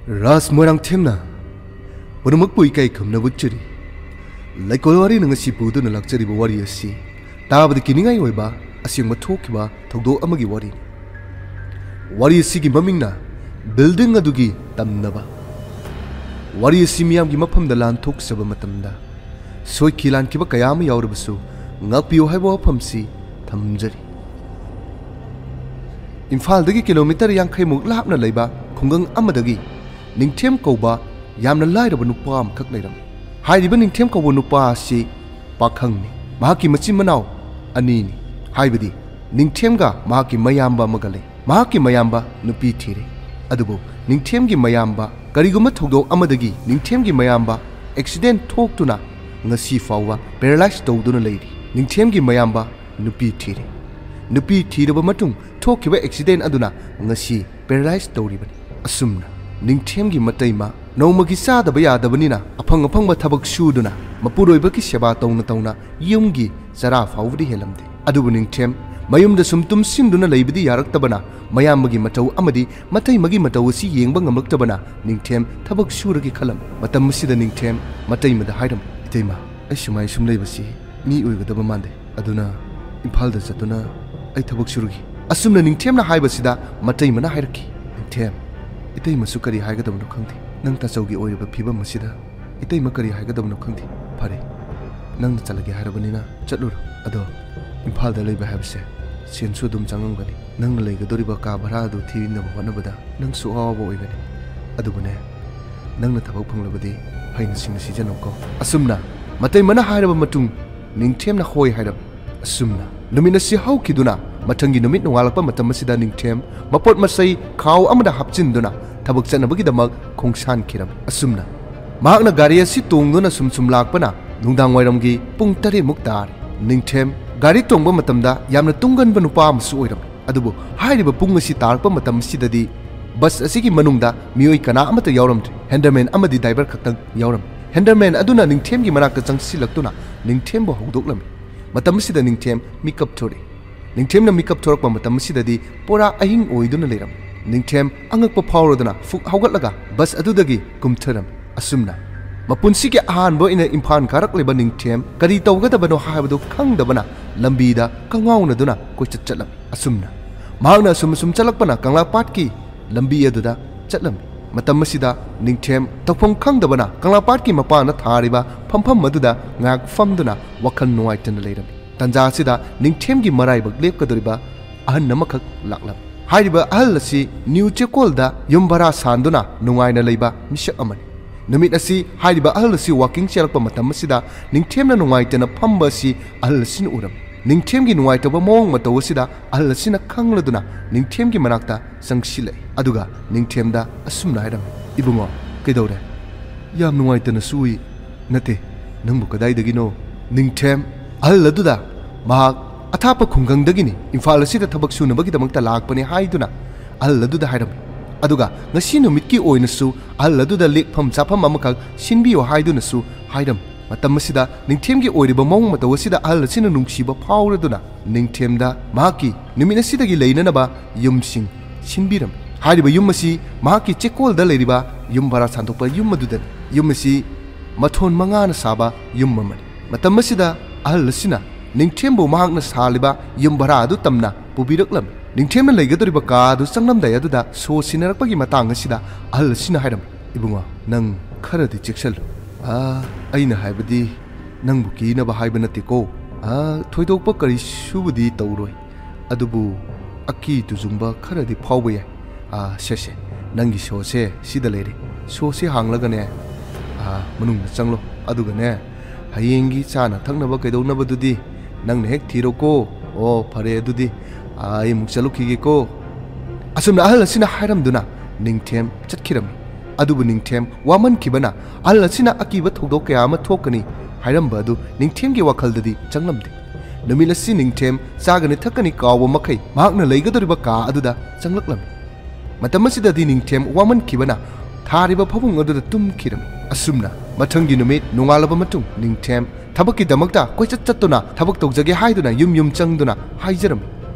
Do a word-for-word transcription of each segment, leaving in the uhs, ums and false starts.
ꯔꯥꯖ ꯃꯣꯏꯔꯥꯡꯊꯦꯝꯅ ꯄꯨꯝꯅꯃꯛꯄꯨ ꯏꯀꯥꯏ ꯈꯨꯝꯅꯕ ꯎꯠꯆꯔꯤ꯫ ꯂꯩꯀꯣꯜ ꯋꯥꯔꯤꯅ ꯉꯁꯤ ꯄꯨꯗꯨꯅ ꯂꯥꯛꯆꯔꯤꯕ ꯋꯥꯔꯤ ꯑꯁꯤ ꯇꯥꯕꯗ ꯀꯤꯅꯤꯡꯉꯥꯏ ꯑꯣꯏꯕ ꯑꯁꯦꯡꯕ ꯊꯣꯛꯈꯤꯕ ꯊꯧꯗꯣꯛ ꯑꯃꯒꯤ ꯋꯥꯔꯤꯅꯤ꯫ ꯋꯥꯔꯤ ꯑꯁꯤꯒꯤ ꯃꯃꯤꯡꯅ ꯕꯤꯜꯗꯤꯡ ꯑꯗꯨꯒꯤ ꯇꯝꯅꯕ꯫ ꯋꯥꯔꯤ ꯑꯁꯤ ꯃꯤꯌꯥꯝꯒꯤ ꯃꯐꯝꯗ ꯂꯥꯟꯊꯣꯛꯆꯕ ꯃꯇꯝꯗ ꯁꯣꯏꯈꯤ ꯂꯥꯟꯈꯤꯕ ꯀꯌꯥ ꯑꯃ ꯌꯥꯎꯔꯕꯁꯨ ꯉꯥꯛꯄꯤꯌꯨ ꯍꯥꯏꯕ ꯋꯥꯐꯝꯁꯤ ꯊꯝꯖꯔꯤ꯫ ꯏꯝꯐꯥꯜꯗꯒꯤ ꯀꯤꯂꯣꯃꯤꯇꯔ ꯌꯥꯡꯈꯩꯃꯨꯛ ꯂꯥꯞꯅ ꯂꯩꯕ ꯈꯨꯡꯒꯪ ꯑꯃꯗꯒꯤ ꯅꯤꯡꯊꯦꯝ ꯀꯧꯕ ꯌꯥꯝꯅ ꯂꯥꯏꯔꯕ ꯅꯨꯄꯥ ꯑꯃꯈꯛ ꯂꯩꯔꯝꯃꯤ꯫ ꯍꯥꯏꯔꯤꯕ ꯅꯤꯡꯊꯦꯝ ꯀꯧꯕ ꯅꯨꯄꯥ ꯑꯁꯤ ꯄꯥꯈꯪꯅꯤ꯫ ꯃꯍꯥꯛꯀꯤ ꯃꯆꯤꯟ ꯃꯅꯥꯎ ꯑꯅꯤꯅꯤ꯫ ꯍꯥꯏꯕꯗꯤ ꯅꯤꯡꯊꯦꯝꯒ ꯃꯍꯥꯛꯀꯤ ꯃꯌꯥꯝꯕ ꯑꯃꯒ ꯂꯩ꯫ ꯃꯍꯥꯛꯀꯤ ꯃꯌꯥꯝꯕ ꯅꯨꯄꯤ ꯊꯤꯔꯦ꯫ ꯑꯗꯨꯕꯨ ꯅꯤꯡꯊꯦꯝꯒꯤ ꯃꯌꯥꯝꯕ ꯀꯔꯤꯒꯨꯝꯕ ꯊꯧꯗꯣꯛ ꯑꯃꯗꯒꯤ ꯅꯤꯡꯊꯦꯝꯒꯤ ꯃꯌꯥꯝꯕ ꯑꯦꯛꯁꯤꯗꯦꯟ ꯊꯣꯛꯇꯨꯅ ꯉꯁꯤ ꯐꯥꯎꯕ ꯄꯦꯔꯥꯂꯥꯏꯁ ꯇꯧꯗꯨꯅ ꯂꯩꯔꯤ꯫ ꯅꯤꯡꯊꯦꯝꯒꯤ ꯃꯌꯥꯝꯕ ꯅꯨꯄꯤ ꯊꯤꯔꯦ꯫ ꯅꯨꯄꯤ ꯊꯤꯔꯕ ꯃꯇꯨꯡ ꯊꯣꯛꯈꯤꯕ ꯑꯦꯛꯁꯤꯗꯦꯟ ꯑꯗꯨꯅ ꯉꯁꯤ ꯄꯦꯔꯥꯂꯥꯏꯁ ꯇꯧꯔꯤꯕꯅꯤ꯫ ꯑꯁꯨꯝꯅ ꯅꯤꯡꯊꯦꯝꯒꯤ ꯃꯇꯩꯃ ꯅꯣꯡꯃꯒꯤ ꯆꯥꯗꯕ ꯌꯥꯗꯕꯅꯤꯅ ꯑꯐꯪ ꯑꯐꯪꯕ ꯊꯕꯛ ꯁꯨꯗꯨꯅ ꯃꯄꯨꯔꯣꯏꯕꯒꯤ ꯁꯦꯕꯥ ꯇꯧꯅ ꯇꯧꯅ ꯌꯨꯝꯒꯤ ꯆꯔꯥ ꯐꯥꯎꯕꯗꯤ ꯍꯦꯜꯂꯝꯗꯦ꯫ ꯑꯗꯨꯕꯨ ꯅꯤꯡꯊꯦꯝ ꯃꯌꯨꯝꯗ ꯁꯨꯝ ꯇꯨꯝꯁꯤꯟꯗꯨꯅ ꯂꯩꯕꯗꯤ ꯌꯥꯔꯛꯇꯕꯅ ꯃꯌꯥꯝꯕꯒꯤ ꯃꯇꯧ ꯑꯃꯗꯤ ꯃꯇꯩꯃꯒꯤ ꯃꯇꯧ ꯑꯁꯤ ꯌꯦꯡꯕ ꯉꯝꯂꯛꯇꯕꯅ ꯅꯤꯡꯊꯦꯝ ꯊꯕꯛ ꯁꯨꯔꯒꯦ ꯈꯜꯂꯝꯃꯤ꯫ ꯃꯇꯝ ꯑꯁꯤꯗ ꯅꯤꯡꯊꯦꯝ ꯃꯇꯩꯃꯗ ꯍꯥꯏꯔꯝꯃꯤ, "ꯏꯇꯩꯃ, ꯑꯩ ꯁꯨꯃꯥꯏ ꯁꯨꯝ ꯂꯩꯕꯁꯤ ꯃꯤ ꯑꯣꯏꯒꯗꯕ ꯃꯥꯟꯗꯦ꯫ ꯑꯗꯨꯅ ꯏꯝꯐꯥꯜꯗ ꯆꯠꯇꯨꯅ ꯑꯩ ꯊꯕꯛ ꯁꯨꯔꯨꯒꯦ꯫" ꯑꯁꯨꯝꯅ ꯅꯤꯡꯊꯦꯝꯅ ꯍꯥꯏꯕꯁꯤꯗ ꯃꯇꯩꯃꯅ ꯍꯥꯏꯔꯛꯈꯤ, "ꯅꯤꯡꯊꯦꯝ, ꯏꯇꯩꯃꯁꯨ ꯀꯔꯤ ꯍꯥꯏꯒꯗꯕꯅꯣ ꯈꯪꯗꯦ꯫ ꯅꯪ ꯇꯥꯆꯧꯒꯤ ꯑꯣꯏꯔꯤꯕ ꯐꯤꯕꯝ ꯑꯁꯤꯗ ꯏꯇꯩꯃ ꯀꯔꯤ ꯍꯥꯏꯒꯗꯕꯅꯣ ꯈꯪꯗꯦ꯫ ꯐꯔꯦ, ꯅꯪꯅ ꯆꯠꯂꯒꯦ ꯍꯥꯏꯔꯕꯅꯤꯅ ꯆꯠꯂꯨꯔꯣ꯫ ꯑꯗꯣ ꯏꯝꯐꯥꯜꯗ ꯂꯩꯕ ꯍꯥꯏꯕꯁꯦ ꯁꯦꯟꯁꯨ ꯑꯗꯨꯝ ꯆꯪꯉꯝꯒꯅꯤ꯫ ꯅꯪꯅ ꯂꯩꯒꯗꯧꯔꯤꯕ ꯀꯥ ꯚꯔꯥ ꯑꯗꯨ ꯊꯤꯅꯕ ꯍꯣꯠꯅꯕꯗ ꯅꯪꯁꯨ ꯑꯋꯥꯕ ꯑꯣꯏꯒꯅꯤ꯫ ꯑꯗꯨꯕꯨꯅꯦ, ꯅꯪꯅ ꯊꯕꯛ ꯐꯪꯂꯕꯗꯤ ꯐꯩꯅ ꯁꯤꯡꯅ ꯁꯤꯖꯤꯟꯅꯧꯀꯣ꯫" ꯑꯁꯨꯝꯅ ꯃꯇꯩꯃꯅ ꯍꯥꯏꯔꯕ ꯃꯇꯨꯡ ꯅꯤꯡꯊꯦꯝꯅ ꯍꯣꯏ ꯍꯥꯏꯔꯝꯃꯤ꯫ ꯑꯁꯨꯝꯅ ꯅꯨꯃꯤꯠ ꯑꯁꯤ ꯍꯧꯈꯤꯗꯨꯅ ꯃꯊꯪꯒꯤ ꯅꯨꯃꯤꯠ ꯅꯣꯡꯉꯥꯜꯂꯛꯄ ꯃꯇꯝ ꯑꯁꯤꯗ ꯅꯤꯡꯊꯦꯝ ꯃꯄꯣꯠ ꯃꯆꯩ ꯈꯥꯎ ꯑꯃꯗ ꯍꯥꯞꯆꯤꯟꯗꯨꯅ ꯊꯕꯛ ꯆꯠꯅꯕꯒꯤꯗꯃꯛ ꯈꯣꯡꯁꯥꯟꯈꯤꯔꯝꯃꯤ꯫ ꯑꯁꯨꯝꯅ ꯃꯍꯥꯛꯅ ꯒꯥꯔꯤ ꯑꯁꯤ ꯇꯣꯡꯗꯨꯅ ꯁꯨꯝ ꯁꯨꯝ ꯂꯥꯛꯄꯅ ꯅꯨꯡꯗꯥꯡ ꯋꯥꯏꯔꯝꯒꯤ ꯄꯨꯡ ꯇꯔꯦꯠꯃꯨꯛ ꯇꯥꯔꯦ꯫ ꯅꯤꯡꯊꯦꯝ ꯒꯥꯔꯤ ꯇꯣꯡꯕ ꯃꯇꯝꯗ ꯌꯥꯝꯅ ꯇꯨꯡꯒꯟꯕ ꯅꯨꯄꯥ ꯑꯃꯁꯨ ꯑꯣꯏꯔꯝꯃꯤ꯫ ꯑꯗꯨꯕꯨ ꯍꯥꯏꯔꯤꯕ ꯄꯨꯡ ꯑꯁꯤ ꯇꯥꯔꯛꯄ ꯃꯇꯝ ꯑꯁꯤꯗꯗꯤ ꯕꯁ ꯑꯁꯤꯒꯤ ꯃꯅꯨꯡꯗ ꯃꯤꯑꯣꯏ ꯀꯅꯥ ꯑꯃꯠꯇ ꯌꯥꯎꯔꯝꯗ꯭ꯔꯦ꯫ ꯍꯦꯟꯗꯔꯃꯦꯟ ꯑꯃꯗꯤ ꯗ꯭ꯔꯥꯏꯚꯔ ꯈꯛꯇꯪ ꯌꯥꯎꯔꯝꯃꯤ꯫ ꯍꯦꯟꯗꯔꯃꯦꯟ ꯑꯗꯨꯅ ꯅꯤꯡꯊꯦꯝꯒꯤ ꯃꯅꯥꯛꯇ ꯆꯪꯁꯤꯜꯂꯛꯇꯨꯅ ꯅꯤꯡꯊꯦꯝꯕꯨ ꯍꯧꯗꯣꯛꯂꯝꯃꯤ꯫ ꯃꯇꯝ ꯑꯁꯤꯗ ꯅꯤꯡꯊꯦꯝ ꯃꯤꯀꯞ ꯊꯣꯔꯛꯏ꯫ ꯅꯤꯡꯊꯦꯝꯅ ꯃꯤꯀꯞ ꯊꯣꯔꯛꯄ ꯃꯇꯝ ꯑꯁꯤꯗꯗꯤ ꯄꯨꯔꯥ ꯑꯍꯤꯡ ꯑꯣꯏꯗꯨꯅ ꯂꯩꯔꯝꯃꯤ꯫ ꯅꯤꯡꯊꯦꯝ ꯑꯉꯛꯄ ꯐꯥꯎꯔꯗꯨꯅ ꯐꯨꯛ ꯍꯧꯒꯠꯂꯒ ꯕꯁ ꯑꯗꯨꯗꯒꯤ ꯀꯨꯝꯊꯔꯝꯃꯤ꯫ ꯑꯁꯨꯝꯅ ꯃꯄꯨꯟꯁꯤꯒꯤ ꯑꯍꯥꯟꯕ ꯑꯣꯏꯅ ꯏꯝꯐꯥꯜ ꯀꯥꯔꯛꯂꯤꯕ ꯅꯤꯡꯊꯦꯝ ꯀꯔꯤ ꯇꯧꯒꯗꯕꯅꯣ ꯍꯥꯏꯕꯗꯨ ꯈꯪꯗꯕꯅ ꯂꯝꯕꯤꯗ ꯀꯉꯥꯎꯅꯗꯨꯅ ꯀꯣꯏꯆꯠ ꯆꯠꯂꯝꯃꯤ꯫ ꯑꯁꯨꯝꯅ ꯃꯍꯥꯛꯅ ꯑꯁꯨꯝ ꯑꯁꯨꯝ ꯆꯠꯂꯛꯄꯅ ꯀꯪꯂꯥ ꯄꯥꯠꯀꯤ ꯂꯝꯕꯤ ꯑꯗꯨꯗ ꯆꯠꯂꯝꯃꯤ꯫ ꯃꯇꯝ ꯑꯁꯤꯗ ꯅꯤꯡꯊꯦꯝ ꯇꯧꯐꯝ ꯈꯪꯗꯕꯅ ꯀꯪꯂꯥ ꯄꯥꯠꯀꯤ ꯃꯄꯥꯟꯗ ꯊꯥꯔꯤꯕ ꯐꯝꯐꯝ ꯑꯗꯨꯗ ꯉꯥꯏꯍꯥꯛ ꯐꯝꯗꯨꯅ ꯋꯥꯈꯜ ꯅꯨꯡꯉꯥꯏꯇꯅ ꯂꯩꯔꯝꯃꯤ꯫ ꯇꯟꯖꯥ ꯑꯁꯤꯗ ꯅꯤꯡꯊꯦꯝꯒꯤ ꯃꯔꯥꯏꯕꯛ ꯂꯦꯞꯀꯗꯧꯔꯤꯕ ꯑꯍꯟ ꯑꯃꯈꯛ ꯂꯥꯛꯂꯝꯃꯤ꯫ ꯍꯥꯏꯔꯤꯕ ꯑꯍꯜ ꯑꯁꯤ ꯅ꯭ꯌꯨ ꯆꯦꯀꯣꯜꯗ ꯌꯨꯝ ꯚꯔꯥ ꯁꯥꯟꯗꯨꯅ ꯅꯨꯡꯉꯥꯏꯅ ꯂꯩꯕ ꯃꯤꯁꯛ ꯑꯃꯅꯤ꯫ ꯅꯨꯃꯤꯠ ꯑꯁꯤ ꯍꯥꯏꯔꯤꯕ ꯑꯍꯜ ꯑꯁꯤ ꯋꯥꯀꯤꯡ ꯆꯦꯜꯂꯛꯄ ꯃꯇꯝ ꯑꯁꯤꯗ ꯅꯤꯡꯊꯦꯝꯅ ꯅꯨꯡꯉꯥꯏꯇꯅ ꯐꯝꯕ ꯑꯁꯤ ꯑꯍꯜ ꯑꯁꯤꯅ ꯎꯔꯝꯃꯤ꯫ ꯅꯤꯡꯊꯦꯝꯒꯤ ꯅꯨꯡꯉꯥꯏꯇꯕ ꯃꯑꯣꯡ ꯃꯇꯧ ꯑꯁꯤꯗ ꯑꯍꯜ ꯑꯁꯤꯅ ꯈꯪꯂꯗꯨꯅ ꯅꯤꯡꯊꯦꯝꯒꯤ ꯃꯅꯥꯛꯇ ꯆꯪꯁꯤꯜꯂꯛꯏ꯫ ꯑꯗꯨꯒ ꯅꯤꯡꯊꯦꯝꯗ ꯑꯁꯨꯝꯅ ꯍꯥꯏꯔꯝꯃꯤ, "ꯏꯕꯨꯡꯉꯣ, ꯀꯩꯗꯧꯔꯦ? ꯌꯥꯝ ꯅꯨꯡꯉꯥꯏꯇꯅꯁꯨ ꯎꯏ꯫ ꯅꯠꯇꯦ, ꯅꯪꯕꯨ ꯀꯗꯥꯏꯗꯒꯤꯅꯣ?" ꯅꯤꯡꯊꯦꯝ ꯑꯍꯜ ꯑꯗꯨꯗ ꯃꯍꯥꯛ ꯑꯊꯥꯞꯄ ꯈꯨꯡꯒꯪꯗꯒꯤꯅꯤ, ꯏꯝꯐꯥꯜ ꯑꯁꯤꯗ ꯊꯕꯛ ꯁꯨꯅꯕꯒꯤꯗꯃꯛꯇ ꯂꯥꯛꯄꯅꯤ ꯍꯥꯏꯗꯨꯅ ꯑꯍꯜ ꯑꯗꯨꯗ ꯍꯥꯏꯔꯝꯃꯤ꯫ ꯑꯗꯨꯒ ꯉꯁꯤ ꯅꯨꯃꯤꯠꯀꯤ ꯑꯣꯏꯅꯁꯨ ꯑꯍꯜ ꯑꯗꯨꯗ ꯂꯦꯛꯐꯝ ꯆꯥꯐꯝ ꯑꯃꯈꯛ ꯁꯤꯟꯕꯤꯌꯨ ꯍꯥꯏꯗꯨꯅꯁꯨ ꯍꯥꯏꯔꯝꯃꯤ꯫ ꯃꯇꯝ ꯑꯁꯤꯗ ꯅꯤꯡꯊꯦꯝꯒꯤ ꯑꯣꯏꯔꯤꯕ ꯃꯑꯣꯡ ꯃꯇꯧ ꯑꯁꯤꯗ ꯑꯍꯜ ꯑꯁꯤꯅ ꯅꯨꯡꯁꯤꯕ ꯐꯥꯎꯔꯗꯨꯅ ꯅꯤꯡꯊꯦꯝꯗ ꯃꯍꯥꯛꯀꯤ ꯅꯨꯃꯤꯠ ꯑꯁꯤꯗꯒꯤ ꯂꯩꯅꯅꯕ ꯌꯨꯝꯁꯤꯡ ꯁꯤꯟꯕꯤꯔꯝꯃꯤ꯫ ꯍꯥꯏꯔꯤꯕ ꯌꯨꯝ ꯑꯁꯤ ꯃꯍꯥꯛꯀꯤ ꯆꯦꯛꯀꯣꯜꯗ ꯂꯩꯔꯤꯕ ꯌꯨꯝ ꯚꯔꯥ ꯁꯥꯟꯗꯣꯛꯄ ꯌꯨꯝ ꯑꯗꯨꯗꯅꯤ꯫ ꯌꯨꯝ ꯑꯁꯤ ꯃꯊꯣꯟ ꯃꯉꯥꯅ ꯁꯥꯕ ꯌꯨꯝ ꯑꯃꯅꯤ꯫ ꯃꯇꯝ ꯑꯁꯤꯗ ꯑꯍꯜ ꯑꯁꯤꯅ ꯅꯤꯡꯊꯦꯝꯕꯨ ꯃꯍꯥꯛꯅ ꯁꯥꯜꯂꯤꯕ ꯌꯨꯝ ꯚꯔꯥ ꯑꯗꯨ ꯇꯝꯅ ꯄꯨꯕꯤꯔꯛꯂꯝꯃꯤ꯫ ꯅꯤꯡꯊꯦꯝꯅ ꯂꯩꯒꯗꯧꯔꯤꯕ ꯀꯥ ꯑꯗꯨ ꯆꯪꯂꯝꯗꯥꯏ ꯑꯗꯨꯗ ꯁꯣ ꯁꯤꯟꯅꯔꯛꯄꯒꯤ ꯃꯇꯥꯡ ꯑꯁꯤꯗ ꯑꯍꯜ ꯑꯁꯤꯅ ꯍꯥꯏꯔꯝꯃꯤ, "ꯏꯕꯨꯡꯉꯣ, ꯅꯪ ꯈꯔꯗꯤ ꯆꯦꯛꯁꯜꯂꯨ꯫ ꯑꯥ, ꯑꯩꯅ ꯍꯥꯏꯕꯗꯤ ꯅꯪꯕꯨ ꯀꯤꯅꯕ ꯍꯥꯏꯕ ꯅꯠꯇꯦꯀꯣ꯫ ꯑꯥ, ꯊꯣꯏꯗꯣꯛꯄ ꯀꯔꯤꯁꯨꯕꯨꯗꯤ ꯇꯧꯔꯣꯏ꯫ ꯑꯗꯨꯕꯨ ꯑꯀꯤ ꯇꯨꯖꯨꯡꯕ ꯈꯔꯗꯤ ꯐꯥꯎꯕ ꯌꯥꯏ꯫ ꯑꯥ, ꯁꯦ, ꯁꯦ, ꯅꯪꯒꯤ ꯁꯣꯁꯦ ꯁꯤꯗ ꯂꯩꯔꯦ꯫ ꯁꯣꯁꯦ ꯍꯥꯡꯂꯒꯅꯦ, ꯑꯥ, ꯃꯅꯨꯡꯗ ꯆꯪꯂꯣ꯫ ꯑꯗꯨꯒꯅꯦ, ꯍꯌꯦꯡꯒꯤ ꯆꯥꯅ ꯊꯛꯅꯕ ꯀꯩꯗꯧꯅꯕꯗꯨꯗꯤ ꯅꯪꯅ ꯍꯦꯛ ꯊꯤꯔꯣꯀꯣ꯫ ꯑꯣ, ꯐꯔꯦ ꯑꯗꯨꯗꯤ, ꯑꯥ, ꯑꯩ ꯑꯃꯨꯛ ꯆꯠꯂꯨꯈꯤꯒꯦꯀꯣ꯫" ꯑꯁꯨꯝꯅ ꯑꯍꯜ ꯑꯁꯤꯅ ꯍꯥꯏꯔꯝꯗꯨꯅ ꯅꯤꯡꯊꯦꯝ ꯆꯠꯈꯤꯔꯝꯃꯤ꯫ ꯑꯗꯨꯕꯨ ꯅꯤꯡꯊꯦꯝ ꯋꯥꯃꯟꯈꯤꯕꯅ ꯑꯍꯜ ꯑꯁꯤꯅ ꯑꯀꯤꯕ ꯊꯧꯗꯣꯛ ꯀꯌꯥ ꯑꯃ ꯊꯣꯛꯀꯅꯤ ꯍꯥꯏꯔꯝꯕ ꯑꯗꯨ ꯅꯤꯡꯊꯦꯝꯒꯤ ꯋꯥꯈꯜꯗꯗꯤ ꯆꯪꯂꯝꯗꯦ꯫ ꯅꯨꯃꯤꯠ ꯑꯁꯤ ꯅꯤꯡꯊꯦꯝ ꯆꯥꯒꯅꯤ ꯊꯛꯀꯅꯤ ꯀꯥꯎꯕ ꯃꯈꯩ ꯃꯍꯥꯛꯅ ꯂꯩꯒꯗꯧꯔꯤꯕ ꯀꯥ ꯑꯗꯨꯗ ꯆꯪꯂꯛꯂꯝꯃꯤ꯫ ꯃꯇꯝ ꯑꯁꯤꯗꯗꯤ ꯅꯤꯡꯊꯦꯝ ꯋꯥꯃꯟꯈꯤꯕꯅ ꯊꯥꯔꯤꯕ ꯐꯃꯨꯡ ꯑꯗꯨꯗ ꯇꯨꯝꯈꯤꯔꯝꯃꯤ꯫ ꯑꯁꯨꯝꯅ ꯃꯊꯪꯒꯤ ꯅꯨꯃꯤꯠ ꯅꯣꯡꯉꯥꯜꯂꯕ ꯃꯇꯨꯡ ꯅꯤꯡꯊꯦꯝ ꯊꯕꯛꯀꯤꯗꯃꯛꯇ ꯀꯣꯏꯆꯠ ꯆꯠꯇꯨꯅ ꯊꯕꯛ ꯇꯧꯖꯒꯦ ꯍꯥꯏꯗꯨꯅ ꯌꯨꯝ ꯌꯨꯝ ꯆꯪꯗꯨꯅ ꯍꯥꯏꯖꯔꯝꯃꯤ꯫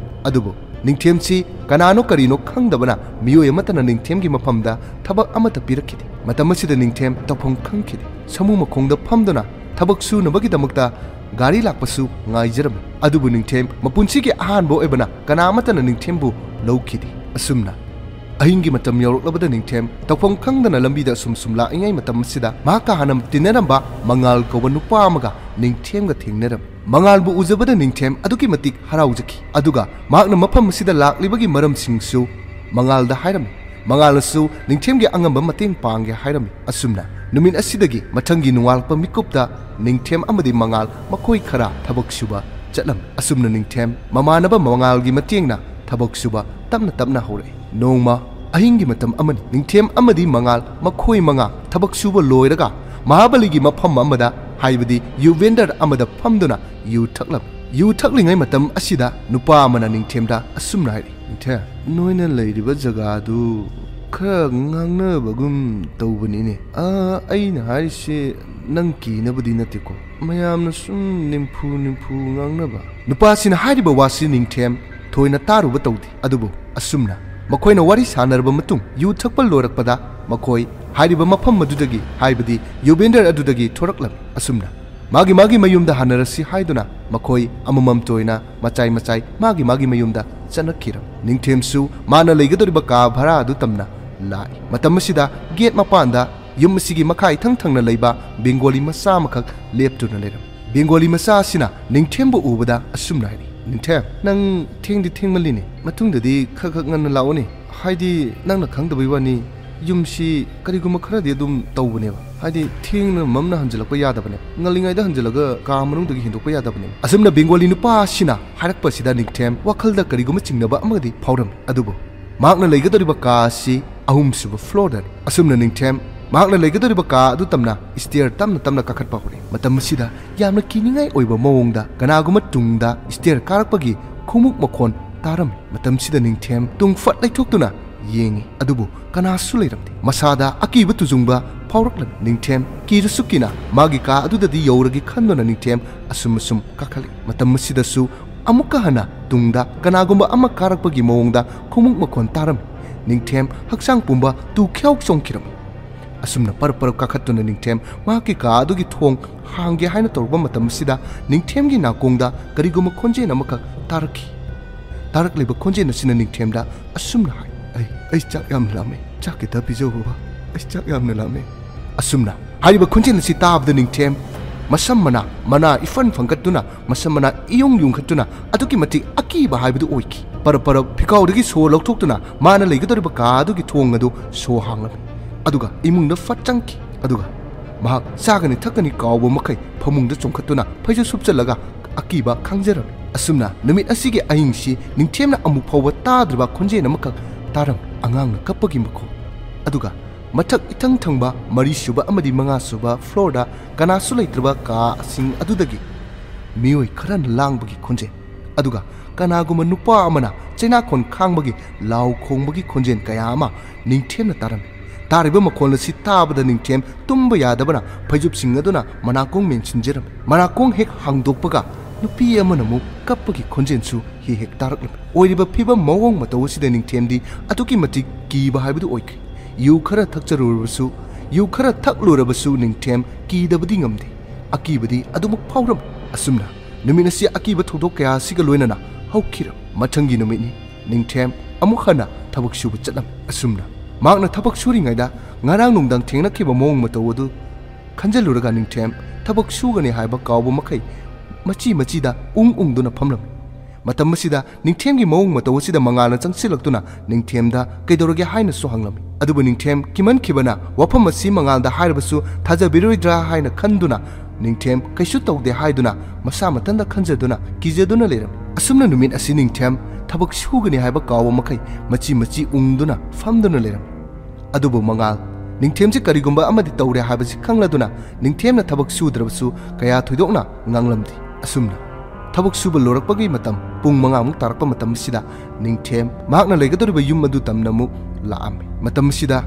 ꯑꯗꯨꯕꯨ ꯅꯤꯡꯊꯦꯝꯁꯤ ꯀꯅꯥꯅꯣ ꯀꯔꯤꯅꯣ ꯈꯪꯗꯕꯅ ꯃꯤꯑꯣꯏ ꯑꯃꯠꯇꯅ ꯅꯤꯡꯊꯦꯝꯒꯤ ꯃꯐꯝꯗ ꯊꯕꯛ ꯑꯃꯠꯇ ꯄꯤꯔꯛꯈꯤꯗꯦ꯫ ꯃꯇꯝ ꯑꯁꯤꯗ ꯅꯤꯡꯊꯦꯝ ꯇꯧꯐꯝ ꯈꯪꯈꯤꯗꯦ꯫ ꯁꯃꯨ ꯃꯈꯣꯡꯗ ꯐꯝꯗꯨꯅ ꯊꯕꯛ ꯁꯨꯅꯕꯒꯤꯗꯃꯛꯇ ꯒꯥꯔꯤ ꯂꯥꯛꯄꯁꯨ ꯉꯥꯏꯖꯔꯝꯃꯤ꯫ ꯑꯗꯨꯕꯨ ꯅꯤꯡꯊꯦꯝ ꯃꯄꯨꯟꯁꯤꯒꯤ ꯑꯍꯥꯟꯕ ꯑꯣꯏꯕꯅ ꯀꯅꯥ ꯑꯃꯠꯇꯅ ꯅꯤꯡꯊꯦꯝꯕꯨ ꯂꯧꯈꯤꯗꯦ꯫ ꯑꯁꯨꯝꯅ ꯑꯍꯤꯡꯒꯤ ꯃꯇꯝ ꯌꯧꯔꯛꯂꯕꯗ ꯅꯤꯡꯊꯦꯝ ꯇꯧꯐꯝ ꯈꯪꯗꯅ ꯂꯝꯕꯤꯗ ꯑꯁꯨꯝ ꯁꯨꯝ ꯂꯥꯛꯏꯉꯩ ꯃꯇꯝ ꯑꯁꯤꯗ ꯃꯍꯥꯛꯀ ꯍꯥꯟꯅ ꯇꯤꯟꯅꯔꯝꯕ ꯃꯉꯥꯜ ꯀꯧꯕ ꯅꯨꯄꯥ ꯑꯃꯒ ꯅꯤꯡꯊꯦꯝꯒ ꯊꯦꯡꯅꯔꯝꯃꯤ꯫ ꯃꯉꯥꯜꯕꯨ ꯎꯖꯕꯗ ꯅꯤꯡꯊꯦꯝ ꯑꯗꯨꯛꯀꯤ ꯃꯇꯤꯛ ꯍꯔꯥꯎꯖꯈꯤ꯫ ꯑꯗꯨꯒ ꯃꯍꯥꯛꯅ ꯃꯐꯝ ꯑꯁꯤꯗ ꯂꯥꯛꯂꯤꯕꯒꯤ ꯃꯔꯝꯁꯤꯡꯁꯨ ꯃꯉꯥꯜꯗ ꯍꯥꯏꯔꯝꯃꯤ꯫ ꯃꯉꯥꯜꯅꯁꯨ ꯅꯤꯡꯊꯦꯝꯒꯤ ꯑꯉꯝꯕ ꯃꯇꯦꯡ ꯄꯥꯡꯒꯦ ꯍꯥꯏꯔꯝꯃꯤ꯫ ꯑꯁꯨꯝꯅ ꯅꯨꯃꯤꯠ ꯑꯁꯤꯗꯒꯤ ꯃꯊꯪꯒꯤ ꯅꯣꯡꯉꯥꯜꯂꯛꯄ ꯃꯤꯀꯨꯞꯇ ꯅꯤꯡꯊꯦꯝ ꯑꯃꯗꯤ ꯃꯉꯥꯜ ꯃꯈꯣꯏ ꯈꯔ ꯊꯕꯛ ꯁꯨꯕ ꯆꯠꯂꯝꯃꯤ꯫ ꯑꯁꯨꯝꯅ ꯅꯤꯡꯊꯦꯝ ꯃꯃꯥꯟꯅꯕ ꯃꯉꯥꯜꯒꯤ ꯃꯇꯦꯡꯅ ꯊꯕꯛ ꯁꯨꯕ ꯇꯞꯅ ꯇꯞꯅ ꯍꯧꯔꯛꯏ꯫ ꯅꯣꯡꯃ ꯑꯍꯤꯡꯒꯤ ꯃꯇꯝ ꯑꯃꯅꯤ꯫ ꯅꯤꯡꯊꯦꯝ ꯑꯃꯗꯤ ꯃꯉꯥꯜ ꯃꯈꯣꯏ ꯃꯉꯥ ꯊꯕꯛ ꯁꯨꯕ ꯂꯣꯏꯔꯒ ꯃꯍꯥꯕꯂꯤꯒꯤ ꯃꯐꯝ ꯑꯃꯗ, ꯍꯥꯏꯕꯗꯤ ꯌꯨ ꯚꯦꯟꯗꯔ ꯑꯃꯗ ꯐꯝꯗꯨꯅ ꯌꯨ ꯊꯛꯂꯝꯃꯤ꯫ ꯌꯨ ꯊꯛꯂꯤꯉꯩ ꯃꯇꯝ ꯑꯁꯤꯗ ꯅꯨꯄꯥ ꯑꯃꯅ ꯅꯤꯡꯊꯦꯝꯗ ꯑꯁꯨꯝꯅ ꯍꯥꯏꯔꯛꯏ, "ꯅꯤꯡꯊꯦꯝ, ꯅꯣꯏꯅ ꯂꯩꯔꯤꯕ ꯖꯒꯥꯗꯨ ꯈꯔ ꯉꯥꯡꯅꯕꯒꯨꯝ ꯇꯧꯕꯅꯤꯅꯦ꯫ ꯑꯥ, ꯑꯩꯅ ꯍꯥꯏꯔꯤꯁꯦ ꯅꯪ ꯀꯤꯅꯕꯗꯤ ꯅꯠꯇꯦꯀꯣ꯫ ꯃꯌꯥꯝꯅ ꯁꯨꯝ ꯅꯤꯝꯐꯨ ꯅꯤꯝꯐꯨ ꯉꯥꯡꯅꯕ꯫" ꯅꯨꯄꯥꯁꯤꯅ ꯍꯥꯏꯔꯤꯕ ꯋꯥꯁꯤ ꯅꯤꯡꯊꯦꯝ ꯊꯣꯏꯅ ꯇꯥꯔꯨꯕ ꯇꯧꯗꯦ꯫ ꯑꯗꯨꯕꯨ ꯑꯁꯨꯝꯅ ꯃꯈꯣꯏꯅ ꯋꯥꯔꯤ ꯁꯥꯟꯅꯔꯕ ꯃꯇꯨꯡ ꯌꯨ ꯊꯛꯄ ꯂꯣꯏꯔꯛꯄꯗ ꯃꯈꯣꯏ ꯍꯥꯏꯔꯤꯕ ꯃꯐꯝ ꯑꯗꯨꯗꯒꯤ, ꯍꯥꯏꯕꯗꯤ ꯌꯨ ꯚꯦꯟꯗꯔ ꯑꯗꯨꯗꯒꯤ ꯊꯣꯔꯛꯂꯝꯃꯤ꯫ ꯑꯁꯨꯝꯅ ꯃꯥꯒꯤ ꯃꯥꯒꯤ ꯃꯌꯨꯝꯗ ꯍꯟꯅꯔꯁꯤ ꯍꯥꯏꯗꯨꯅ ꯃꯈꯣꯏ ꯑꯃꯃꯝꯇ ꯑꯣꯏꯅ ꯃꯆꯥꯏ ꯃꯆꯥꯏ ꯃꯥꯒꯤ ꯃꯥꯒꯤ ꯃꯌꯨꯝꯗ ꯆꯠꯅꯈꯤꯔꯝꯃꯤ꯫ ꯅꯤꯡꯊꯦꯝꯁꯨ ꯃꯥꯅ ꯂꯩꯒꯗꯧꯔꯤꯕ ꯀꯥ ꯚꯔꯥ ꯑꯗꯨ ꯇꯝꯅ ꯂꯥꯛꯏ꯫ ꯃꯇꯝ ꯑꯁꯤꯗ ꯒꯦꯠ ꯃꯄꯥꯟꯗ ꯌꯨꯝ ꯑꯁꯤꯒꯤ ꯃꯈꯥ ꯏꯊꯪ ꯊꯪꯅ ꯂꯩꯕ ꯕꯦꯡꯒꯣꯂꯤ ꯃꯆꯥ ꯑꯃꯈꯛ ꯂꯦꯞꯇꯨꯅ ꯂꯩꯔꯝꯃꯤ꯫ ꯕꯦꯡꯒꯣꯂꯤ ꯃꯆꯥ ꯑꯁꯤꯅ ꯅꯤꯡꯊꯦꯝꯕꯨ ꯎꯕꯗ ꯑꯁꯨꯝꯅ ꯍꯥꯏꯔꯤ, "ꯅꯤꯡꯊꯦꯝ, ꯅꯪ ꯊꯦꯡꯗꯤ ꯊꯦꯡꯃꯜꯂꯤꯅꯦ꯫ ꯃꯇꯨꯡꯗꯗꯤ ꯈꯔ ꯈꯛ ꯉꯟꯅ ꯂꯥꯛꯑꯣꯅꯦ꯫ ꯍꯥꯏꯗꯤ, ꯅꯪꯅ ꯈꯪꯗꯕꯩ ꯋꯥꯅꯤ, ꯌꯨꯝꯁꯤ ꯀꯔꯤꯒꯨꯝꯕ ꯈꯔꯗꯤ ꯑꯗꯨꯝ ꯇꯧꯕꯅꯦꯕ꯫ ꯍꯥꯏꯗꯤ, ꯊꯦꯡꯅ ꯃꯝꯅ ꯍꯟꯖꯤꯜꯂꯛꯄ ꯌꯥꯗꯕꯅꯦꯕ꯫ ꯉꯜꯂꯤꯉꯩꯗ ꯍꯟꯖꯤꯜꯂꯒ ꯀꯥ ꯃꯅꯨꯡꯗꯒꯤ ꯍꯦꯟꯗꯣꯛꯄ ꯌꯥꯗꯕꯅꯦꯕ꯫" ꯑꯁꯨꯝꯅ ꯕꯦꯡꯒꯣꯂꯤ ꯅꯨꯄꯥ ꯑꯁꯤꯅ ꯍꯥꯏꯔꯛꯄꯁꯤꯗ ꯅꯤꯡꯊꯦꯝ ꯋꯥꯈꯜꯗ ꯀꯔꯤꯒꯨꯝꯕ ꯆꯤꯡꯅꯕ ꯑꯃꯗꯤ ꯐꯥꯎꯔꯝꯃꯤ꯫ ꯑꯗꯨꯕꯨ ꯃꯍꯥꯛꯅ ꯂꯩꯒꯗꯧꯔꯤꯕ ꯀꯥ ꯑꯁꯤ ꯑꯍꯨꯝꯁꯨꯕ ꯐ꯭ꯂꯣꯔꯗꯅꯤ꯫ ꯑꯁꯨꯝꯅ ꯅꯤꯡꯊꯦꯝ ꯃꯍꯥꯛꯅ ꯂꯩꯒꯗꯧꯔꯤꯕ ꯀꯥ ꯑꯗꯨ ꯇꯝꯅ ꯁ꯭ꯇꯦꯌꯔ ꯇꯞꯅ ꯇꯞꯅ ꯀꯥꯈꯠꯄ ꯍꯧꯔꯛꯏ꯫ ꯃꯇꯝ ꯑꯁꯤꯗ ꯌꯥꯝꯅ ꯀꯤꯅꯤꯡꯉꯥꯏ ꯑꯣꯏꯕ ꯃꯑꯣꯡꯗ ꯀꯅꯥꯒꯨꯝꯕ ꯇꯨꯡꯗ ꯁ꯭ꯇꯦꯌꯔ ꯀꯥꯔꯛꯄꯒꯤ ꯈꯣꯡꯎꯞ ꯃꯈꯣꯟ ꯇꯥꯔꯝꯃꯤ꯫ ꯃꯇꯝꯁꯤꯗ ꯅꯤꯡꯊꯦꯝ ꯇꯨꯡ ꯐꯠ ꯂꯩꯊꯣꯛꯇꯨꯅ ꯌꯦꯡꯉꯤ, ꯑꯗꯨꯕꯨ ꯀꯅꯥꯁꯨ ꯂꯩꯔꯝꯗꯦ꯫ ꯃꯁꯥꯗ ꯑꯀꯤꯕ ꯇꯨꯖꯨꯡꯕ ꯐꯥꯎꯔꯛꯂꯝꯃꯤ꯫ ꯅꯤꯡꯊꯦꯝ ꯀꯤꯔꯁꯨ ꯀꯤꯅ ꯃꯥꯒꯤ ꯀꯥ ꯑꯗꯨꯗꯗꯤ ꯌꯧꯔꯒꯦ ꯈꯟꯗꯨꯅ ꯅꯤꯡꯊꯦꯝ ꯑꯁꯨꯝ ꯑꯁꯨꯝ ꯀꯥꯈꯠꯂꯛꯏ꯫ ꯃꯇꯝ ꯑꯁꯤꯗꯁꯨ ꯑꯃꯨꯛꯀ ꯍꯟꯅ ꯇꯨꯡꯗ ꯀꯅꯥꯒꯨꯝꯕ ꯑꯃ ꯀꯥꯔꯛꯄꯒꯤ ꯃꯑꯣꯡꯗ ꯈꯣꯡꯎꯞ ꯃꯈꯣꯟ ꯇꯥꯔꯝꯃꯤ꯫ ꯅꯤꯡꯊꯦꯝ ꯍꯛꯆꯥꯡ ꯄꯨꯝꯕ ꯇꯨ ꯈ꯭ꯌꯥꯎ ꯆꯣꯡꯈꯤꯔꯝꯃꯤ꯫ ꯑꯁꯨꯝꯅ ꯄꯔꯞ ꯄꯔꯞ ꯀꯥꯈꯠꯇꯨꯅ ꯅꯤꯡꯊꯦꯝ ꯃꯍꯥꯛꯀꯤ ꯀꯥ ꯑꯗꯨꯒꯤ ꯊꯣꯡ ꯍꯥꯡꯒꯦ ꯍꯥꯏꯅ ꯇꯧꯔꯛꯄ ꯃꯇꯝ ꯑꯁꯤꯗ ꯅꯤꯡꯊꯦꯝꯒꯤ ꯅꯥꯀꯣꯡꯗ ꯀꯔꯤꯒꯨꯝꯕ ꯈꯣꯟꯖꯦꯜ ꯑꯃꯈꯛ ꯇꯥꯔꯛꯈꯤ꯫ ꯇꯥꯔꯛꯂꯤꯕ ꯈꯣꯟꯖꯦꯜ ꯑꯁꯤꯅ ꯅꯤꯡꯊꯦꯝꯗ ꯑꯁꯨꯝꯅ ꯍꯥꯏ, "ꯑꯩ, ꯑꯩ ꯆꯥꯛ ꯌꯥꯝꯅ ꯂꯥꯝꯃꯦ꯫ ꯆꯥꯛ ꯈꯤꯇ ꯄꯤꯖꯧ ꯕꯕꯥ꯫ ꯑꯩ ꯆꯥꯛ ꯌꯥꯝꯅ ꯂꯥꯝꯃꯦ꯫" ꯑꯁꯨꯝꯅ ꯍꯥꯏꯔꯤꯕ ꯈꯣꯟꯖꯦꯜ ꯑꯁꯤ ꯇꯥꯕꯗ ꯅꯤꯡꯊꯦꯝ ꯃꯁꯝ ꯃꯅꯥ, ꯃꯅꯥ ꯏꯐꯟ ꯐꯟꯒꯠꯇꯨꯅ, ꯃꯁꯝ ꯃꯅꯥ ꯏꯌꯣꯡ ꯌꯣꯡꯈꯠꯇꯨꯅ ꯑꯗꯨꯛꯀꯤ ꯃꯇꯤꯛ ꯑꯀꯤꯕ ꯍꯥꯏꯕꯗꯨ ꯑꯣꯏꯈꯤ꯫ ꯄꯔꯞ ꯄꯔꯞ ꯐꯤꯈꯥꯎꯗꯒꯤ ꯁꯣ ꯂꯧꯊꯣꯛꯇꯨꯅ ꯃꯥꯅ ꯂꯩꯒꯗꯧꯔꯤꯕ ꯀꯥ ꯑꯗꯨꯒꯤ ꯊꯣꯡ ꯑꯗꯨ ꯁꯣ ꯍꯥꯡꯂꯝꯃꯤ꯫ ꯑꯗꯨꯒ ꯏꯃꯨꯡꯗ ꯐꯠ ꯆꯪꯈꯤ꯫ ꯑꯗꯨꯒ ꯃꯍꯥꯛ ꯆꯥꯒꯅꯤ ꯊꯛꯀꯅꯤ ꯀꯥꯎꯕ ꯃꯈꯩ ꯐꯃꯨꯡꯗ ꯆꯣꯡꯈꯠꯇꯨꯅ ꯐꯩꯖꯨꯞ ꯁꯨꯞꯆꯜꯂꯒ ꯑꯀꯤꯕ ꯈꯥꯡꯖꯔꯝꯃꯤ꯫ ꯑꯁꯨꯝꯅ ꯅꯨꯃꯤꯠ ꯑꯁꯤꯒꯤ ꯑꯍꯤꯡꯁꯤ ꯅꯤꯡꯊꯦꯝꯅ ꯑꯃꯨꯛ ꯐꯥꯎꯕ ꯇꯥꯗ꯭ꯔꯤꯕ ꯈꯣꯟꯖꯦꯜ ꯑꯃꯈꯛ ꯇꯥꯔꯝꯃꯤ꯫ ꯑꯉꯥꯡꯅ ꯀꯞꯄꯒꯤ ꯃꯈꯣꯜ꯫ ꯑꯗꯨꯒ ꯃꯊꯛ ꯏꯊꯪ ꯊꯪꯕ ꯃꯔꯤꯁꯨꯕ ꯑꯃꯗꯤ ꯃꯉꯥꯁꯨꯕ ꯐ꯭ꯂꯣꯔꯗ ꯀꯅꯥꯁꯨ ꯂꯩꯇ꯭ꯔꯕ ꯀꯥꯁꯤꯡ ꯑꯗꯨꯗꯒꯤ ꯃꯤꯑꯣꯏ ꯈꯔꯅ ꯂꯥꯡꯕꯒꯤ ꯈꯣꯟꯖꯦꯜ, ꯑꯗꯨꯒ ꯀꯅꯥꯒꯨꯝꯕ ꯅꯨꯄꯥ ꯑꯃꯅ ꯆꯩꯅꯥꯈꯣꯟ ꯈꯥꯡꯕꯒꯤ ꯂꯥꯎ ꯈꯣꯡꯕꯒꯤ ꯈꯣꯟꯖꯦꯜ ꯀꯌꯥ ꯑꯃ ꯅꯤꯡꯊꯦꯝꯅ ꯇꯥꯔꯝꯃꯤ꯫ ꯇꯥꯔꯤꯕ ꯃꯈꯣꯜ ꯑꯁꯤ ꯇꯥꯕꯗ ꯅꯤꯡꯊꯦꯝ ꯇꯨꯝꯕ ꯌꯥꯗꯕꯅ ꯐꯩꯖꯨꯞ ꯁꯤꯡ ꯑꯗꯨꯅ ꯃꯅꯥꯀꯣꯡ ꯃꯦꯟꯁꯤꯟꯖꯔꯝꯃꯤ꯫ ꯃꯅꯥꯀꯣꯡ ꯍꯦꯛ ꯍꯥꯡꯗꯣꯛꯄꯒ ꯅꯨꯄꯤ ꯑꯃꯅ ꯑꯃꯨꯛ ꯀꯞꯄꯒꯤ ꯈꯣꯟꯖꯦꯜꯁꯨ ꯍꯦꯛ ꯍꯦꯛ ꯇꯥꯔꯛꯂꯝꯃꯤ꯫ ꯑꯣꯏꯔꯤꯕ ꯐꯤꯕꯝ ꯃꯑꯣꯡ ꯃꯇꯧ ꯑꯁꯤꯗ ꯅꯤꯡꯊꯦꯝꯗꯤ ꯑꯗꯨꯛꯀꯤ ꯃꯇꯤꯛ ꯀꯤꯕ ꯍꯥꯏꯕꯗꯨ ꯑꯣꯏꯈ꯭ꯔꯦ꯫ ꯌꯨ ꯈꯔ ꯊꯛꯆꯔꯨꯔꯕꯁꯨ, ꯌꯨ ꯈꯔ ꯊꯛꯂꯨꯔꯕꯁꯨ ꯅꯤꯡꯊꯦꯝ ꯀꯤꯗꯕꯗꯤ ꯉꯝꯗꯦ꯫ ꯑꯀꯤꯕꯗꯤ ꯑꯗꯨꯃꯛ ꯐꯥꯎꯔꯝꯃꯤ꯫ ꯑꯁꯨꯝꯅ ꯅꯨꯃꯤꯠ ꯑꯁꯤ ꯑꯀꯤꯕ ꯊꯧꯗꯣꯛ ꯀꯌꯥ ꯑꯁꯤꯒ ꯂꯣꯏꯅꯅ ꯍꯧꯈꯤꯔꯝꯃꯤ꯫ ꯃꯊꯪꯒꯤ ꯅꯨꯃꯤꯠꯅꯤ꯫ ꯅꯤꯡꯊꯦꯝ ꯑꯃꯨꯛ ꯍꯟꯅ ꯊꯕꯛ ꯁꯨꯕ ꯆꯠꯂꯝꯃꯤ꯫ ꯑꯁꯨꯝꯅ ꯃꯍꯥꯛꯅ ꯊꯕꯛ ꯁꯨꯔꯤꯉꯩꯗ ꯉꯔꯥꯡ ꯅꯨꯡꯗꯥꯡ ꯊꯦꯡꯅꯈꯤꯕ ꯃꯑꯣꯡ ꯃꯇꯧ ꯑꯗꯨ ꯈꯟꯖꯤꯜꯂꯨꯔꯒ ꯅꯤꯡꯊꯦꯝ ꯊꯕꯛ ꯁꯨꯒꯅꯤ ꯍꯥꯏꯕ ꯀꯥꯎꯕ ꯃꯈꯩ ꯃꯆꯤ ꯃꯆꯤꯗ ꯎꯪ ꯎꯪꯗꯨꯅ ꯐꯝꯂꯝꯃꯤ꯫ ꯃꯇꯝ ꯑꯁꯤꯗ ꯅꯤꯡꯊꯦꯝꯒꯤ ꯃꯑꯣꯡ ꯃꯇꯧ ꯑꯁꯤꯗ ꯃꯉꯥꯜꯅ ꯆꯪꯁꯤꯜꯂꯛꯇꯨꯅ ꯅꯤꯡꯊꯦꯝꯗ ꯀꯩꯗꯧꯔꯒꯦ ꯍꯥꯏꯅꯁꯨ ꯍꯪꯂꯝꯃꯤ꯫ ꯑꯗꯨꯕꯨ ꯅꯤꯡꯊꯦꯝ ꯀꯤꯃꯟꯈꯤꯕꯅ ꯋꯥꯐꯝ ꯑꯁꯤ ꯃꯉꯥꯜꯗ ꯍꯥꯏꯔꯕꯁꯨ ꯊꯥꯖꯕꯤꯔꯣꯏꯗ꯭ꯔꯥ ꯍꯥꯏꯅ ꯈꯟꯗꯨꯅ ꯅꯤꯡꯊꯦꯝ ꯀꯩꯁꯨ ꯇꯧꯗꯦ ꯍꯥꯏꯗꯨꯅ ꯃꯁꯥ ꯃꯊꯟꯇ ꯈꯟꯖꯗꯨꯅ ꯀꯤꯖꯗꯨꯅ ꯂꯩꯔꯝꯃꯤ꯫ ꯑꯁꯨꯝꯅ ꯅꯨꯃꯤꯠ ꯑꯁꯤ ꯅꯤꯡꯊꯦꯝ ꯊꯕꯛ ꯁꯨꯒꯅꯤ ꯍꯥꯏꯕ ꯀꯥꯎꯕ ꯃꯈꯩ ꯃꯆꯤ ꯃꯆꯤ ꯎꯪꯗꯨꯅ ꯐꯝꯗꯨꯅ ꯂꯩꯔꯝꯃꯤ꯫ ꯑꯗꯨꯕꯨ ꯃꯉꯥꯜ ꯅꯤꯡꯊꯦꯝꯁꯤ ꯀꯔꯤꯒꯨꯝꯕ ꯑꯃꯗꯤ ꯇꯧꯔꯦ ꯍꯥꯏꯕꯁꯤ ꯈꯪꯂꯗꯨꯅ ꯅꯤꯡꯊꯦꯝꯅ ꯊꯕꯛ ꯁꯨꯗ꯭ꯔꯕꯁꯨ ꯀꯌꯥ ꯊꯣꯏꯗꯣꯛꯅ ꯉꯥꯡꯂꯝꯗꯦ꯫ ꯑꯁꯨꯝꯅ ꯊꯕꯛ ꯁꯨꯕ ꯂꯣꯏꯔꯛꯄꯒꯤ ꯃꯇꯝ ꯄꯨꯡ ꯃꯉꯥꯃꯨꯛ ꯇꯥꯔꯛꯄ ꯃꯇꯝ ꯑꯁꯤꯗ ꯅꯤꯡꯊꯦꯝ ꯃꯍꯥꯛꯅ ꯂꯩꯒꯗꯧꯔꯤꯕ ꯌꯨꯝ ꯑꯗꯨ ꯇꯝꯅ ꯑꯃꯨꯛ ꯂꯥꯛꯑꯝꯃꯤ꯫ ꯃꯇꯝ ꯑꯁꯤꯗ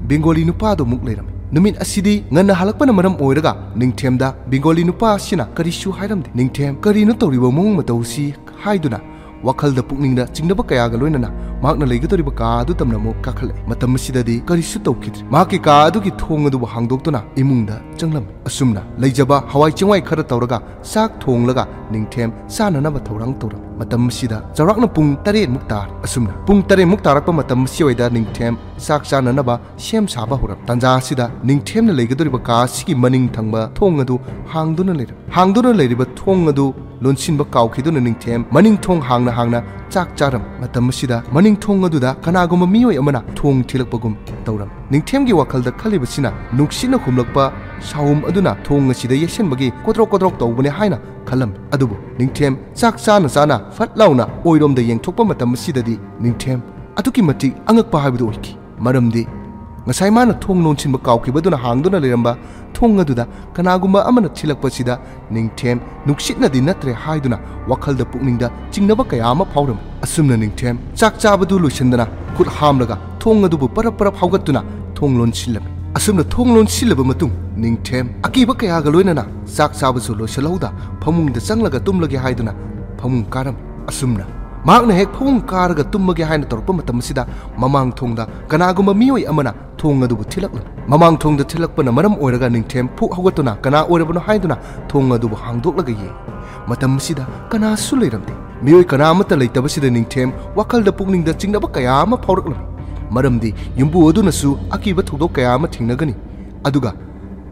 ꯕꯦꯡꯒꯣꯂꯤ ꯅꯨꯄꯥꯗꯨ ꯑꯃꯨꯛ ꯂꯩꯔꯝꯃꯤ꯫ ꯅꯨꯃꯤꯠ ꯑꯁꯤꯗꯤ ꯉꯟꯅ ꯍꯜꯂꯛꯄꯅ ꯃꯔꯝ ꯑꯣꯏꯔꯒ ꯅꯤꯡꯊꯦꯝꯗ ꯕꯦꯡꯒꯣꯂꯤ ꯅꯨꯄꯥ ꯑꯁꯤꯅ ꯀꯔꯤꯁꯨ ꯍꯥꯏꯔꯝꯗꯦ꯫ ꯅꯤꯡꯊꯦꯝ ꯀꯔꯤꯅꯣ ꯇꯧꯔꯤꯕ ꯃꯑꯣꯡ ꯃꯇꯧꯁꯤ ꯍꯥꯏꯗꯨꯅ ꯋꯥꯈꯜꯗ ꯄꯨꯛꯅꯤꯡꯗ ꯆꯤꯡꯅꯕ ꯀꯌꯥꯒ ꯂꯣꯏꯅꯅ ꯃꯍꯥꯛꯅ ꯂꯩꯒꯗꯧꯔꯤꯕ ꯀꯥ ꯑꯗꯨ ꯇꯝꯅ ꯑꯃꯨꯛ ꯀꯥꯈꯠꯂꯛꯏ꯫ ꯃꯇꯝ ꯑꯁꯤꯗꯗꯤ ꯀꯔꯤꯁꯨ ꯇꯧꯈꯤꯗ꯭ꯔꯦ꯫ ꯃꯍꯥꯛꯀꯤ ꯀꯥ ꯑꯗꯨꯒꯤ ꯊꯣꯡ ꯑꯗꯨꯕꯨ ꯍꯥꯡꯗꯣꯛꯇꯨꯅ ꯏꯃꯨꯡꯗ ꯆꯪꯂꯝꯃꯤ꯫ ꯑꯁꯨꯝꯅ ꯂꯩꯖꯕ ꯍꯋꯥꯏ ꯆꯦꯡꯋꯥꯏ ꯈꯔ ꯇꯧꯔꯒ ꯆꯥꯛ ꯊꯣꯡꯂꯒ ꯅꯤꯡꯊꯦꯝ ꯆꯥꯅꯅꯕ ꯊꯧꯔꯥꯡ ꯇꯧꯔꯝꯃꯤ꯫ ꯃꯇꯝ ꯑꯁꯤꯗ ꯆꯥꯎꯔꯥꯛꯅ ꯄꯨꯡ ꯇꯔꯦꯠꯃꯨꯛ ꯇꯥꯔꯦ꯫ ꯑꯁꯨꯝꯅ ꯄꯨꯡ ꯇꯔꯦꯠꯃꯨꯛ ꯇꯥꯔꯛꯄ ꯃꯇꯝ ꯑꯁꯤ ꯑꯣꯏꯗ ꯅꯤꯡꯊꯦꯝ ꯆꯥꯛ ꯆꯥꯅꯅꯕ ꯁꯦꯝ ꯁꯥꯕ ꯍꯧꯔꯝꯃꯤ꯫ ꯇꯥꯟꯖꯥ ꯑꯁꯤꯗ ꯅꯤꯡꯊꯦꯝꯅ ꯂꯩꯒꯗꯧꯔꯤꯕ ꯀꯥ ꯑꯁꯤꯒꯤ ꯃꯅꯤꯡ ꯊꯪꯕ ꯊꯣꯡ ꯑꯗꯨ ꯍꯥꯡꯗꯨꯅ ꯂꯩꯔꯝꯃꯤ꯫ ꯍꯥꯡꯗꯨꯅ ꯂꯩꯔꯤꯕ ꯊꯣꯡ ꯑꯗꯨ ꯂꯣꯟꯁꯤꯟꯕ ꯀꯥꯎꯈꯤꯗꯨꯅ ꯅꯤꯡꯊꯦꯝ ꯃꯅꯤꯡ ꯊꯣꯡ ꯍꯥꯡꯅ ꯍꯥꯡꯅ ꯆꯥꯛ ꯆꯥꯔꯝꯃꯤ꯫ ꯃꯇꯝ ꯑꯁꯤꯗ ꯃꯅꯤꯡ ꯊꯣꯡ ꯑꯗꯨꯗ ꯀꯅꯥꯒꯨꯝꯕ ꯃꯤꯑꯣꯏ ꯑꯃꯅ ꯊꯣꯡ ꯊꯤꯜꯂꯛꯄꯒꯨꯝ ꯇꯧꯔꯝꯃꯤ꯫ ꯅꯤꯡꯊꯦꯝꯒꯤ ꯋꯥꯈꯜꯗ ꯈꯜꯂꯤꯕꯁꯤꯅ ꯅꯨꯡꯁꯤꯠꯅ ꯍꯨꯝꯂꯛꯄ ꯁꯥꯍꯨꯝ ꯑꯗꯨꯅ ꯊꯣꯡ ꯑꯁꯤꯗ ꯌꯩꯁꯟꯕꯒꯤ ꯀꯣꯗ꯭ꯔꯣꯛ ꯀꯣꯗ꯭ꯔꯣꯛ ꯇꯧꯕꯅꯦ ꯍꯥꯏꯅ ꯈꯜꯂꯝꯃꯤ꯫ ꯑꯗꯨꯕꯨ ꯅꯤꯡꯊꯦꯝ ꯆꯥꯛ ꯆꯥꯅ ꯆꯥꯅ ꯐꯠ ꯂꯥꯎꯅ ꯑꯣꯏꯔꯣꯝꯗ ꯌꯦꯡꯊꯣꯛꯄ ꯃꯇꯝ ꯑꯁꯤꯗꯗꯤ ꯅꯤꯡꯊꯦꯝ ꯑꯗꯨꯛꯀꯤ ꯃꯇꯤꯛ ꯑꯉꯛꯄ ꯍꯥꯏꯕꯗꯨ ꯑꯣꯏꯈꯤ꯫ ꯃꯔꯝꯗꯤ ꯉꯁꯥꯏ ꯃꯥꯅ ꯊꯣꯡ ꯂꯣꯟꯁꯤꯟꯕ ꯀꯥꯎꯈꯤꯕꯗꯨꯅ ꯍꯥꯡꯗꯨꯅ ꯂꯩꯔꯝꯕ ꯊꯣꯡ ꯑꯗꯨꯗ ꯀꯅꯥꯒꯨꯝꯕ ꯑꯃꯅ ꯊꯤꯜꯂꯛꯄꯁꯤꯗ ꯅꯤꯡꯊꯦꯝ ꯅꯨꯡꯁꯤꯠꯅꯗꯤ ꯅꯠꯇ꯭ꯔꯦ ꯍꯥꯏꯗꯨꯅ ꯋꯥꯈꯜꯗ ꯄꯨꯛꯅꯤꯡꯗ ꯆꯤꯡꯅꯕ ꯀꯌꯥ ꯑꯃ ꯐꯥꯎꯔꯝꯃꯤ꯫ ꯑꯁꯨꯝꯅ ꯅꯤꯡꯊꯦꯝ ꯆꯥꯛ ꯆꯥꯕꯗꯨ ꯂꯣꯏꯁꯤꯟꯗꯅ ꯈꯨꯠ ꯍꯥꯝꯂꯒ ꯊꯣꯡ ꯑꯗꯨꯕꯨ ꯄꯔꯞ ꯄꯔꯞ ꯍꯧꯒꯠꯇꯨꯅ ꯊꯣꯡ ꯂꯣꯟꯁꯤꯜꯂꯝꯃꯤ꯫ ꯑꯁꯨꯝꯅ ꯊꯣꯡ ꯂꯣꯟꯁꯤꯜꯂꯕ ꯃꯇꯨꯡ ꯅꯤꯡꯊꯦꯝ ꯑꯀꯤꯕ ꯀꯌꯥꯒ ꯂꯣꯏꯅꯅ ꯆꯥꯛ ꯆꯥꯕꯁꯨ ꯂꯣꯏꯁꯤꯜꯍꯧꯗ ꯐꯃꯨꯡꯗ ꯆꯪꯂꯒ ꯇꯨꯝꯂꯒꯦ ꯍꯥꯏꯗꯨꯅ ꯐꯃꯨꯡ ꯀꯥꯔꯝꯃꯤ꯫ ꯑꯁꯨꯝꯅ ꯃꯍꯥꯛꯅ ꯍꯦꯛ ꯐꯃꯨꯡ ꯀꯥꯔꯒ ꯇꯨꯝꯃꯒꯦ ꯍꯥꯏꯅ ꯇꯧꯔꯛꯄ ꯃꯇꯝ ꯑꯁꯤꯗ ꯃꯃꯥꯡ ꯊꯣꯡꯗ ꯀꯅꯥꯒꯨꯝꯕ ꯃꯤꯑꯣꯏ ꯑꯃꯅ ꯊꯣꯡ ꯑꯗꯨꯕꯨ ꯊꯤꯜꯂꯛꯂꯝꯃꯤ꯫ ꯃꯃꯥꯡ ꯊꯣꯡꯗ ꯊꯤꯜꯂꯛꯄꯅ ꯃꯔꯝ ꯑꯣꯏꯔꯒ ꯅꯤꯡꯊꯦꯝ ꯐꯨꯛ ꯍꯧꯒꯠꯇꯨꯅ ꯀꯅꯥ ꯑꯣꯏꯔꯕꯅꯣ ꯍꯥꯏꯗꯨꯅ ꯊꯣꯡ ꯑꯗꯨꯕꯨ ꯍꯥꯡꯗꯣꯛꯂꯒ ꯌꯦꯡꯉꯤ꯫ ꯃꯇꯝ ꯑꯁꯤꯗ ꯀꯅꯥꯁꯨ ꯂꯩꯔꯝꯗꯦ꯫ ꯃꯤꯑꯣꯏ ꯀꯅꯥ ꯑꯃꯠꯇ ꯂꯩꯇꯕꯁꯤꯗ ꯅꯤꯡꯊꯦꯝ ꯋꯥꯈꯜꯗ ꯄꯨꯛꯅꯤꯡꯗ ꯆꯤꯡꯅꯕ ꯀꯌꯥ ꯑꯃ ꯐꯥꯎꯔꯛꯂꯝꯃꯤ꯫ ꯃꯔꯝꯗꯤ ꯌꯨꯝꯕꯨ ꯑꯗꯨꯅꯁꯨ ꯑꯀꯤꯕ ꯊꯧꯗꯣꯛ ꯀꯌꯥ ꯑꯃ ꯊꯦꯡꯅꯒꯅꯤ꯫ ꯑꯗꯨꯒ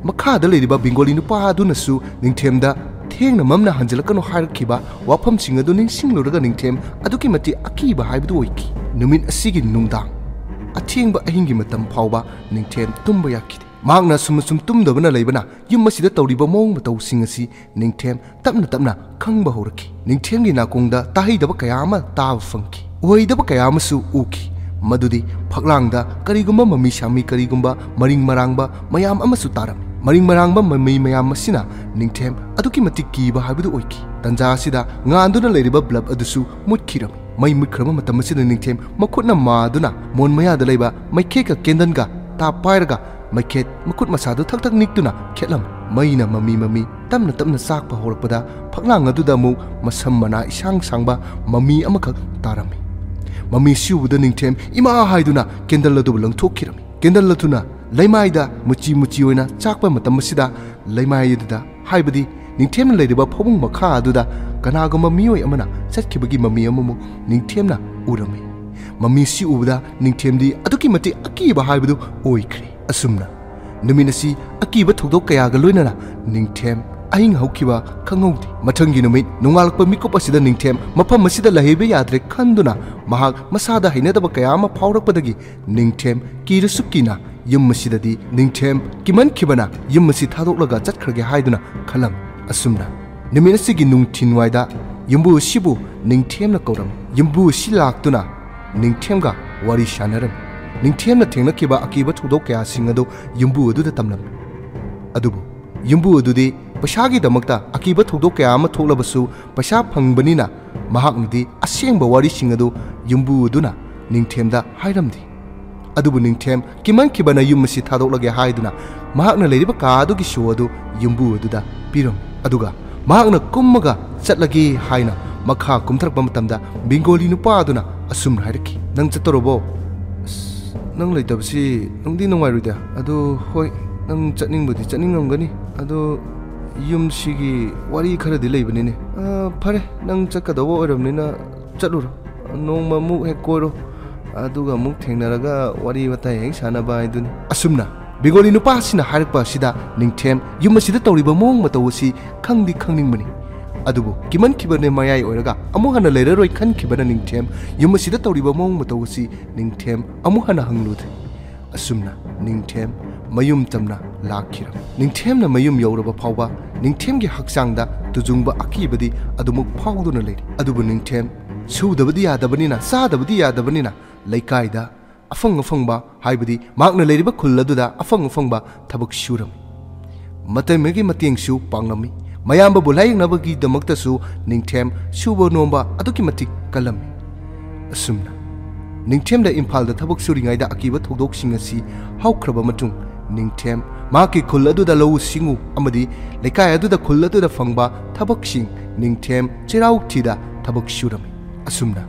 ꯃꯈꯥꯗ ꯂꯩꯔꯤꯕ ꯕꯦꯡꯒꯣꯂꯤ ꯅꯨꯄꯥ ꯑꯗꯨꯅꯁꯨ ꯅꯤꯡꯊꯦꯝꯗ ꯊꯦꯡꯅ ꯃꯝꯅ ꯍꯟꯖꯤꯜꯂꯛꯀꯅꯨ ꯍꯥꯏꯔꯛꯈꯤꯕ ꯋꯥꯐꯝꯁꯤꯡ ꯑꯗꯨ ꯅꯤꯡꯁꯤꯡꯂꯨꯔꯒ ꯅꯤꯡꯊꯦꯝ ꯑꯗꯨꯛꯀꯤ ꯃꯇꯤꯛ ꯑꯀꯤꯕ ꯍꯥꯏꯕꯗꯨ ꯑꯣꯏꯈꯤ꯫ ꯅꯨꯃꯤꯠ ꯑꯁꯤꯒꯤ ꯅꯨꯡꯗꯥꯡ ꯑꯊꯦꯡꯕ ꯑꯍꯤꯡꯒꯤ ꯃꯇꯝ ꯐꯥꯎꯕ ꯅꯤꯡꯊꯦꯝ ꯇꯨꯝꯕ ꯌꯥꯈꯤꯗꯦ꯫ ꯃꯍꯥꯛꯅ ꯑꯁꯨꯝ ꯑꯁꯨꯝ ꯇꯨꯝꯗꯕꯅ ꯂꯩꯕꯅ ꯌꯨꯝ ꯑꯁꯤꯗ ꯇꯧꯔꯤꯕ ꯃꯑꯣꯡ ꯃꯇꯧꯁꯤꯡ ꯑꯁꯤ ꯅꯤꯡꯊꯦꯝ ꯇꯞꯅ ꯇꯞꯅ ꯈꯪꯕ ꯍꯧꯔꯛꯈꯤ꯫ ꯅꯤꯡꯊꯦꯝꯒꯤ ꯅꯥꯀꯣꯡꯗ ꯇꯥꯍꯩꯗꯕ ꯀꯌꯥ ꯑꯃ ꯇꯥꯕ ꯐꯪꯈꯤ꯫ ꯑꯣꯏꯗꯕ ꯀꯌꯥ ꯑꯃꯁꯨ ꯎꯈꯤ꯫ ꯃꯗꯨꯗꯤ ꯐꯛꯂꯥꯡꯗ ꯀꯔꯤꯒꯨꯝꯕ ꯃꯃꯤ ꯁꯥꯃꯤ, ꯀꯔꯤꯒꯨꯝꯕ ꯃꯔꯤꯡ ꯃꯔꯥꯡꯕ ꯃꯌꯥꯝ ꯑꯃꯁꯨ ꯇꯥꯔꯝꯃꯤ꯫ ꯃꯔꯤꯡ ꯃꯔꯥꯡꯕ ꯃꯃꯤ ꯃꯌꯥꯝ ꯑꯁꯤꯅ ꯅꯤꯡꯊꯦꯝ ꯑꯗꯨꯛꯀꯤ ꯃꯇꯤꯛ ꯀꯤꯕ ꯍꯥꯏꯕꯗꯨ ꯑꯣꯏꯈꯤ꯫ ꯇꯟꯖꯥ ꯑꯁꯤꯗ ꯉꯥꯟꯗꯨꯅ ꯂꯩꯔꯤꯕ ꯕ꯭ꯂꯕ ꯑꯗꯨꯁꯨ ꯃꯨꯠꯈꯤꯔꯝꯃꯤ꯫ ꯃꯩ ꯃꯨꯠꯈ꯭ꯔꯕ ꯃꯇꯝ ꯑꯁꯤꯗ ꯅꯤꯡꯊꯦꯝ ꯃꯈꯨꯠꯅ ꯃꯥꯗꯨꯅ ꯃꯣꯟ ꯃꯌꯥꯗ ꯂꯩꯕ ꯃꯩꯈꯦꯠꯀ ꯀꯦꯟꯗꯜꯒ ꯇꯥꯞ ꯄꯥꯏꯔꯒ ꯃꯩꯈꯦꯠ ꯃꯈꯨꯠ ꯃꯁꯥꯗꯨ ꯊꯛ ꯊꯛ ꯅꯤꯛꯇꯨꯅ ꯈꯦꯠꯂꯝꯃꯤ꯫ ꯃꯩꯅ ꯃꯃꯤ ꯃꯃꯤ ꯇꯞꯅ ꯇꯞꯅ ꯆꯥꯛꯄ ꯍꯧꯔꯛꯄꯗ ꯐꯛꯂꯥꯡ ꯑꯗꯨꯗ ꯑꯃꯨꯛ ꯃꯁꯝ ꯃꯅꯥ ꯏꯁꯥꯡ ꯁꯥꯡꯕ ꯃꯃꯤ ꯑꯃꯈꯛ ꯇꯥꯔꯝꯃꯤ꯫ ꯃꯃꯤꯁꯤ ꯎꯕꯗ ꯅꯤꯡꯊꯦꯝ ꯏꯃꯥ ꯍꯥꯏꯗꯨꯅ ꯀꯦꯟꯗꯜ ꯑꯗꯨꯕꯨ ꯂꯪꯊꯣꯛꯈꯤꯔꯝꯃꯤ꯫ ꯀꯦꯟꯗꯜ ꯑꯗꯨꯅ ꯂꯩꯃꯥꯏꯗ ꯃꯨꯆꯤ ꯃꯨꯆꯤ ꯑꯣꯏꯅ ꯆꯥꯛꯄ ꯃꯇꯝ ꯑꯁꯤꯗ ꯂꯩꯃꯥꯏ ꯑꯗꯨꯗ, ꯍꯥꯏꯕꯗꯤ ꯅꯤꯡꯊꯦꯝꯅ ꯂꯩꯔꯤꯕ ꯐꯃꯨꯡ ꯃꯈꯥ ꯑꯗꯨꯗ ꯀꯅꯥꯒꯨꯝꯕ ꯃꯤꯑꯣꯏ ꯑꯃꯅ ꯆꯠꯈꯤꯕꯒꯤ ꯃꯃꯤ ꯑꯃꯃꯨꯛ ꯅꯤꯡꯊꯦꯝꯅ ꯎꯔꯝꯃꯤ꯫ ꯃꯃꯤꯁꯤ ꯎꯕꯗ ꯅꯤꯡꯊꯦꯝꯗꯤ ꯑꯗꯨꯛꯀꯤ ꯃꯇꯤꯛ ꯑꯀꯤꯕ ꯍꯥꯏꯕꯗꯨ ꯑꯣꯏꯈ꯭ꯔꯦ꯫ ꯑꯁꯨꯝꯅ ꯅꯨꯃꯤꯠ ꯑꯁꯤ ꯑꯀꯤꯕ ꯊꯧꯗꯣꯛ ꯀꯌꯥꯒ ꯂꯣꯏꯅꯅ ꯅꯤꯡꯊꯦꯝ ꯑꯍꯤꯡ ꯍꯧꯈꯤꯕ ꯈꯪꯍꯧꯗꯦ꯫ ꯃꯊꯪꯒꯤ ꯅꯨꯃꯤꯠ ꯅꯣꯡꯉꯥꯜꯂꯛꯄ ꯃꯤꯀꯨꯞ ꯑꯁꯤꯗ ꯅꯤꯡꯊꯦꯝ ꯃꯐꯝ ꯑꯁꯤꯗ ꯂꯩꯍꯩꯕ ꯌꯥꯗ꯭ꯔꯦ ꯈꯟꯗꯨꯅ ꯃꯍꯥꯛ ꯃꯁꯥꯗ ꯍꯩꯅꯗꯕ ꯀꯌꯥ ꯑꯃ ꯐꯥꯎꯔꯛꯄꯗꯒꯤ ꯅꯤꯡꯊꯦꯝ ꯀꯤꯔꯁꯨ ꯀꯤꯅ ꯌꯨꯝ ꯑꯁꯤꯗꯗꯤ ꯅꯤꯡꯊꯦꯝ ꯀꯤꯃꯟꯈꯤꯕꯅ ꯌꯨꯝ ꯑꯁꯤ ꯊꯥꯗꯣꯛꯂꯒ ꯆꯠꯈ꯭ꯔꯒꯦ ꯍꯥꯏꯗꯨꯅ ꯈꯜꯂꯝꯃꯤ꯫ ꯑꯁꯨꯝꯅ ꯅꯨꯃꯤꯠ ꯑꯁꯤꯒꯤ ꯅꯨꯡꯊꯤꯟꯋꯥꯏꯗ ꯌꯨꯝꯕꯨ ꯑꯁꯤꯕꯨ ꯅꯤꯡꯊꯦꯝꯅ ꯀꯧꯔꯝꯃꯤ꯫ ꯌꯨꯝꯕꯨ ꯑꯁꯤ ꯂꯥꯛꯇꯨꯅ ꯅꯤꯡꯊꯦꯝꯒ ꯋꯥꯔꯤ ꯁꯥꯟꯅꯔꯝꯃꯤ꯫ ꯅꯤꯡꯊꯦꯝꯅ ꯊꯦꯡꯅꯈꯤꯕ ꯑꯀꯤꯕ ꯊꯧꯗꯣꯛ ꯀꯌꯥꯁꯤꯡ ꯑꯗꯨ ꯌꯨꯝꯕꯨ ꯑꯗꯨꯗ ꯇꯝꯂꯝꯃꯤ꯫ ꯑꯗꯨꯕꯨ ꯌꯨꯝꯕꯨ ꯑꯗꯨꯗꯤ ꯄꯩꯁꯥꯒꯤꯗꯃꯛꯇ ꯑꯀꯤꯕ ꯊꯧꯗꯣꯛ ꯀꯌꯥ ꯑꯃ ꯊꯣꯛꯂꯕꯁꯨ ꯄꯩꯁꯥ ꯐꯪꯕꯅꯤꯅ ꯃꯍꯥꯛꯅꯗꯤ ꯑꯁꯦꯡꯕ ꯋꯥꯔꯤꯁꯤꯡ ꯑꯗꯨ ꯌꯨꯝꯕꯨ ꯑꯗꯨꯅ ꯅꯤꯡꯊꯦꯝꯗ ꯍꯥꯏꯔꯝꯗꯦ꯫ ꯑꯗꯨꯕꯨ ꯅꯤꯡꯊꯦꯝ ꯀꯤꯃꯟꯈꯤꯕꯅ ꯌꯨꯝ ꯑꯁꯤ ꯊꯥꯗꯣꯛꯂꯒꯦ ꯍꯥꯏꯗꯨꯅ ꯃꯍꯥꯛꯅ ꯂꯩꯔꯤꯕ ꯀꯥ ꯑꯗꯨꯒꯤ ꯁꯣ ꯑꯗꯨ ꯌꯨꯝꯕꯨ ꯑꯗꯨꯗ ꯄꯤꯔꯝꯃꯤ꯫ ꯑꯗꯨꯒ ꯃꯍꯥꯛꯅ ꯀꯨꯝꯃꯒ ꯆꯠꯂꯒꯦ ꯍꯥꯏꯅ ꯃꯈꯥ ꯀꯨꯝꯊꯔꯛꯄ ꯃꯇꯝꯗ ꯕꯦꯡꯒꯣꯂꯤ ꯅꯨꯄꯥ ꯑꯗꯨꯅ ꯑꯁꯨꯝꯅ ꯍꯥꯏꯔꯛꯈꯤ, "ꯅꯪ ꯆꯠꯇꯧꯔꯕꯣ? ꯑꯁ, ꯅꯪ ꯂꯩꯇꯕꯁꯤ ꯅꯨꯡꯗꯤ ꯅꯨꯡꯉꯥꯏꯔꯣꯏꯗ꯫ ꯑꯗꯨ ꯍꯣꯏ, ꯅꯪ ꯆꯠꯅꯤꯡꯕꯗꯤ ꯆꯠꯅꯤꯡꯉꯝꯒꯅꯤ꯫ ꯑꯗꯣ ꯌꯨꯝꯁꯤꯒꯤ ꯋꯥꯔꯤ ꯈꯔꯗꯤ ꯂꯩꯕꯅꯤꯅꯦ꯫ ꯑ, ꯐꯔꯦ, ꯅꯪ ꯆꯠꯀꯗꯧꯕ ꯑꯣꯏꯔꯕꯅꯤꯅ ꯆꯠꯂꯨꯔꯣ꯫ ꯅꯣꯡꯃ ꯑꯃꯨꯛ ꯍꯦꯛ ꯀꯣꯏꯔꯣ꯫ ꯑꯗꯨꯒ ꯑꯃꯨꯛ ꯊꯦꯡꯅꯔꯒ ꯋꯥꯔꯤ ꯋꯥꯇꯥꯏ ꯍꯦꯛ ꯁꯥꯟꯅꯕ ꯍꯥꯏꯗꯨꯅꯤ"꯫ ꯑꯁꯨꯝꯅ ꯕꯦꯡꯒꯣꯂꯤ ꯅꯨꯄꯥ ꯑꯁꯤꯅ ꯍꯥꯏꯔꯛꯄ ꯑꯁꯤꯗ ꯅꯤꯡꯊꯦꯝ ꯌꯨꯝ ꯑꯁꯤꯗ ꯇꯧꯔꯤꯕ ꯃꯑꯣꯡ ꯃꯇꯧ ꯑꯁꯤ ꯈꯪꯗꯤ ꯈꯪꯅꯤꯡꯕꯅꯤ꯫ ꯑꯗꯨꯕꯨ ꯀꯤꯃꯟꯈꯤꯕꯅ ꯃꯌꯥꯏ ꯑꯣꯏꯔꯒ ꯑꯃꯨꯛ ꯍꯟꯅ ꯂꯩꯔꯔꯣꯏ ꯈꯟꯈꯤꯕꯅ ꯅꯤꯡꯊꯦꯝ ꯌꯨꯝ ꯑꯁꯤꯗ ꯇꯧꯔꯤꯕ ꯃꯑꯣꯡ ꯃꯇꯧ ꯑꯁꯤ ꯅꯤꯡꯊꯦꯝ ꯑꯃꯨꯛ ꯍꯟꯅ ꯍꯪꯂꯨꯗ꯭ꯔꯦ꯫ ꯑꯁꯨꯝꯅ ꯅꯤꯡꯊꯦꯝ ꯃꯌꯨꯝ ꯇꯝꯅ ꯂꯥꯛꯈꯤꯔꯝꯃꯤ꯫ ꯅꯤꯡꯊꯦꯝꯅ ꯃꯌꯨꯝ ꯌꯧꯔꯕ ꯐꯥꯎꯕ ꯅꯤꯡꯊꯦꯝꯒꯤ ꯍꯛꯆꯥꯡꯗ ꯇꯨꯖꯨꯡꯕ ꯑꯀꯤꯕꯗꯤ ꯑꯗꯨꯃꯛ ꯐꯥꯎꯗꯨꯅ ꯂꯩꯔꯤ꯫ ꯑꯗꯨꯕꯨ ꯅꯤꯡꯊꯦꯝ ꯁꯨꯗꯕꯗꯤ ꯌꯥꯗꯕꯅꯤꯅ, ꯆꯥꯗꯕꯗꯤ ꯌꯥꯗꯕꯅꯤꯅ ꯂꯩꯀꯥꯏꯗ ꯑꯐꯪ ꯑꯐꯪꯕ, ꯍꯥꯏꯕꯗꯤ ꯃꯍꯥꯛꯅ ꯂꯩꯔꯤꯕ ꯈꯨꯜ ꯑꯗꯨꯗ ꯑꯐꯪ ꯑꯐꯪꯕ ꯊꯕꯛ ꯁꯨꯔꯝꯃꯤ꯫ ꯃꯇꯩ ꯃꯌꯥꯝꯒꯤ ꯃꯇꯦꯡꯁꯨ ꯄꯥꯡꯂꯝꯃꯤ꯫ ꯃꯌꯥꯝꯕꯕꯨ ꯂꯥꯌꯦꯡꯅꯕꯒꯤꯗꯃꯛꯇꯁꯨ ꯅꯤꯡꯊꯦꯝ ꯁꯨꯕ ꯅꯣꯝꯕ ꯑꯗꯨꯛꯀꯤ ꯃꯇꯤꯛ ꯀꯜꯂꯝꯃꯤ꯫ ꯑꯁꯨꯝꯅ ꯅꯤꯡꯊꯦꯝꯅ ꯏꯝꯐꯥꯜꯗ ꯊꯕꯛ ꯁꯨꯔꯤꯉꯩꯗ ꯑꯀꯤꯕ ꯊꯧꯗꯣꯛꯁꯤꯡ ꯑꯁꯤ ꯍꯧꯈ꯭ꯔꯕ ꯃꯇꯨꯡ, ꯅꯤꯡꯊꯦꯝ ꯃꯍꯥꯛꯀꯤ ꯈꯨꯜ ꯑꯗꯨꯗ ꯂꯧꯎ ꯁꯤꯡꯎ ꯑꯃꯗꯤ ꯂꯩꯀꯥꯏ ꯑꯗꯨꯗ, ꯈꯨꯜ ꯑꯗꯨꯗ ꯐꯪꯕ ꯊꯕꯛꯁꯤꯡ ꯅꯤꯡꯊꯦꯝ ꯆꯩꯔꯥꯎ ꯊꯤꯗ ꯊꯕꯛ ꯁꯨꯔꯝꯃꯤ꯫ ꯑꯁꯨꯝꯅ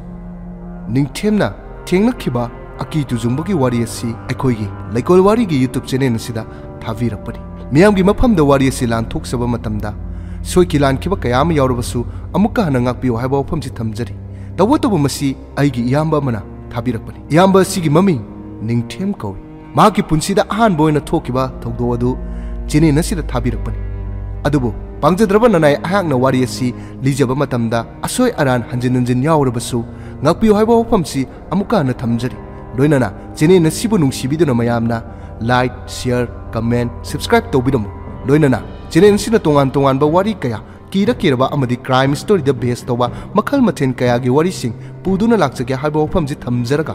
ꯅꯤꯡꯊꯦꯝꯅ ꯊꯦꯡꯅꯈꯤꯕ ꯑꯀꯤ ꯇꯨꯖꯨꯡꯕꯒꯤ ꯋꯥꯔꯤ ꯑꯁꯤ ꯑꯩꯈꯣꯏꯒꯤ ꯂꯩꯀꯣꯜ ꯋꯥꯔꯤꯒꯤ YouTube channel ꯑꯁꯤꯗ ꯊꯥꯕꯤꯔꯛꯄꯅꯤ꯫ ꯃꯤꯌꯥꯝꯒꯤ ꯃꯐꯝꯗ ꯋꯥꯔꯤ ꯑꯁꯤ ꯂꯥꯟꯊꯣꯛꯆꯕ ꯃꯇꯝꯗ ꯁꯣꯏꯈꯤ ꯂꯥꯟꯈꯤꯕ ꯀꯌꯥ ꯑꯃ ꯌꯥꯎꯔꯕꯁꯨ, ꯑꯃꯨꯛꯀ ꯍꯟꯅ ꯉꯥꯛꯄꯤꯌꯨ ꯍꯥꯏꯕ ꯋꯥꯐꯝꯁꯤ ꯊꯝꯖꯔꯤ꯫ ꯇꯧꯕꯇꯕꯨ ꯃꯁꯤ ꯑꯩꯒꯤ ꯏꯌꯥꯝꯕ ꯑꯃꯅ ꯊꯥꯕꯤꯔꯛꯄꯅꯤ꯫ ꯏꯌꯥꯝꯕ ꯑꯁꯤꯒꯤ ꯃꯃꯤꯡ ꯅꯤꯡꯊꯦꯝ ꯀꯧꯏ꯫ ꯃꯍꯥꯛꯀꯤ ꯄꯨꯟꯁꯤꯗ ꯑꯍꯥꯟꯕ ꯑꯣꯏꯅ ꯊꯣꯛꯈꯤꯕ ꯊꯧꯗꯣꯛ ꯑꯗꯨ channel ꯑꯁꯤꯗ ꯊꯥꯕꯤꯔꯛꯄꯅꯤ꯫ ꯑꯗꯨꯕꯨ ꯄꯥꯡꯖꯗ꯭ꯔꯕ ꯅꯅꯥꯏ ꯑꯩꯍꯥꯛꯅ ꯋꯥꯔꯤ ꯑꯁꯤ ꯂꯤꯖꯕ ꯃꯇꯝꯗ ꯑꯁꯣꯏ ꯑꯔꯥꯟ ꯍꯟꯖꯤꯟ ꯍꯟꯖꯤꯟ ꯌꯥꯎꯔꯕꯁꯨ, ꯉꯥꯛꯄꯤꯌꯨ ꯍꯥꯏꯕ ꯋꯥꯐꯝꯁꯤ ꯑꯃꯨꯛꯀ ꯍꯟꯅ ꯊꯝꯖꯔꯤ꯫ ꯂꯣꯏꯅꯅ channel ꯑꯁꯤꯕꯨ ꯅꯨꯡꯁꯤꯕꯤꯗꯨꯅ ꯃꯌꯥꯝꯅ like, share, comment, subscribe ꯇꯧꯕꯤꯔꯝꯃꯨ꯫ ꯂꯣꯏꯅꯅ channel ꯑꯁꯤꯅ ꯇꯣꯉꯥꯟ ꯇꯣꯉꯥꯟꯕ ꯋꯥꯔꯤ ꯀꯌꯥ ꯀꯤꯔ ꯀꯤꯔꯕ ꯑꯃꯗꯤ crime story ꯗ base ꯇꯧꯕ ꯃꯈꯜ ꯃꯊꯦꯜ ꯀꯌꯥꯒꯤ ꯋꯥꯔꯤꯁꯤꯡ ꯄꯨꯗꯨꯅ ꯂꯥꯛꯆꯒꯦ ꯍꯥꯏꯕ ꯋꯥꯐꯝꯁꯤ ꯊꯝꯖꯔꯒ,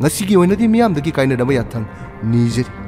ꯉꯁꯤꯒꯤ ꯑꯣꯏꯅꯗꯤ ꯃꯤꯌꯥꯝꯗꯒꯤ ꯀꯥꯏꯅꯅꯕ ꯌꯥꯊꯪ ꯅꯤꯖꯔꯤ꯫